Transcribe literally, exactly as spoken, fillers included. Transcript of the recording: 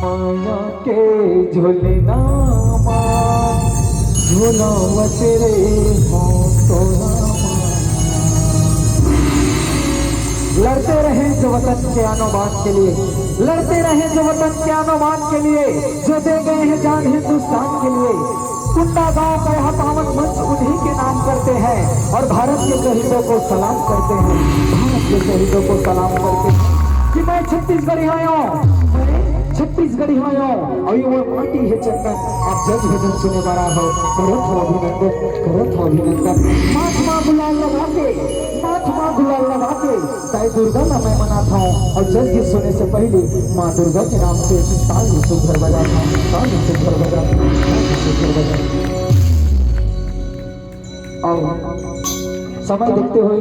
माया के झुलना मा झुलावत रे हो तोला मा। लड़ते रहे जो वतन के आन बान के लिए, लड़ते रहे जो वतन के आन बान के लिए, जो दे गए हैं जान हिंदुस्तान के लिए। कुंदा गांव का यह पावन मंच उन्हीं के नाम करते हैं और भारत के शहीदों को सलाम करते हैं, भारत के शहीदों को सलाम करते हैं कि मैं छत्तीसगढ़ी आया हूँ, मैं छत्तीसगढ़ी आया हूँ और ये वो माटी है चंदन। आप जज भजन सुने वाला हो, करत हो अभिनंदन, करत हो अभिनंदन। माथ मा गुलाल लगा के, माथ मा गुलाल लगा के, ताई दुर्गा ला मैं मनात हूँ और जज गीत सुने से पहले माँ दुर्गा के नाम से ताल सुघर बजात हूँ, ताल सुघर बजात हूँ, ताल सुघर बजात हूँ। और समय देखते हुए